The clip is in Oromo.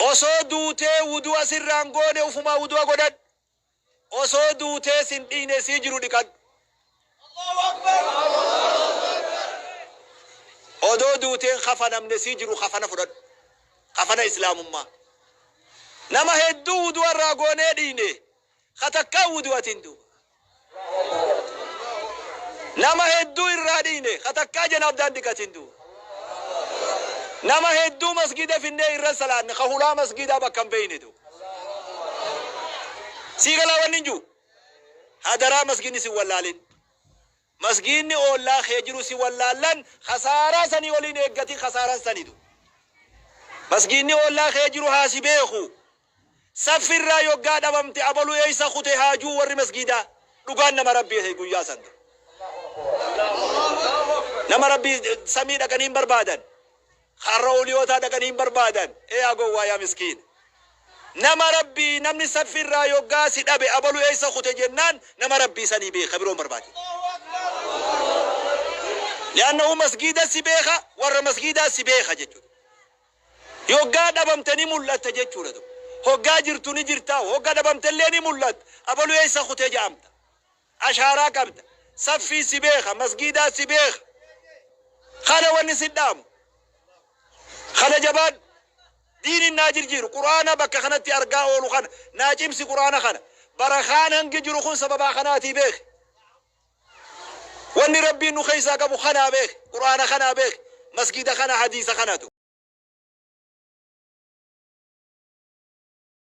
Osoo duutee wudu'a sirraan goone ufumaa wudu'a godhadhu. Osoo duutee sin dhiine sii jiru dhiqadhu. Odoo duuteen kafanamne sii jiru kafana fudhadhu. Kafana Islaamummaa. Nama hedduu wudu'a irraa goonee dhiine ka takkaa wudu'atin duuba. Nama hedduu irraa dhiine ka takkaa janaabdaan dhiqatin duuba. Nama hedduu masgiida finnee irra salaanne ka hulaa masgiidaa bakka hin beeyne duuba. Sii galaa wanni hin jiru. Hadaraa masgiidni sin wallaalin. Masgiidni oollaa kee jiru si wallaallan khasaaraa sanii oliin eeggatin khasaaraan sani du. Masgiidni oollaa kee jiru haa si beeku. Saffirraa yoggaa dhabamte abalu eeysa kute haa juu warri masgiidaa. Dhugaan nama Rabbii ta'e guyyaa san. Nama Rabbii samii dhaqanii hin barbaadan. Har'a oliyootaa dhaqanii hin barbaadan. Ee yaa gowwaa yaa miskiina. Nama Rabbii namni saffirraa yoggaa si dhabe abalu eeysa kute jennaan nama Rabbii sanii beeka biroo hin barbaadin. Li'annahu masgiida si beeka warra masgiidaa si beeka jechuudha. Yoggaa dhabamte ni mul'atta jechuudha. Hoggaa jirtu ni jirta hogga dhabamte illee ni mul'atta. Abalu eeysa kute ja'amta. Ashaaraa qabda. Saffii si beeka masgiidaa si beeka. Kana wanni si dhaamu. Kana jabaadhu. Diinin naa jirjiiru. Qur'aana bakka kanatti argaa oolu kana naa cimsi qur'aana kana. Barakaan hangi jiru kun sababaa kanaatii beeki. Wanni Rabbiin nu keessaa qabu kanaa beeki. Qur'aana kanaa beeki. Masgiida kana hadiisa kanatu.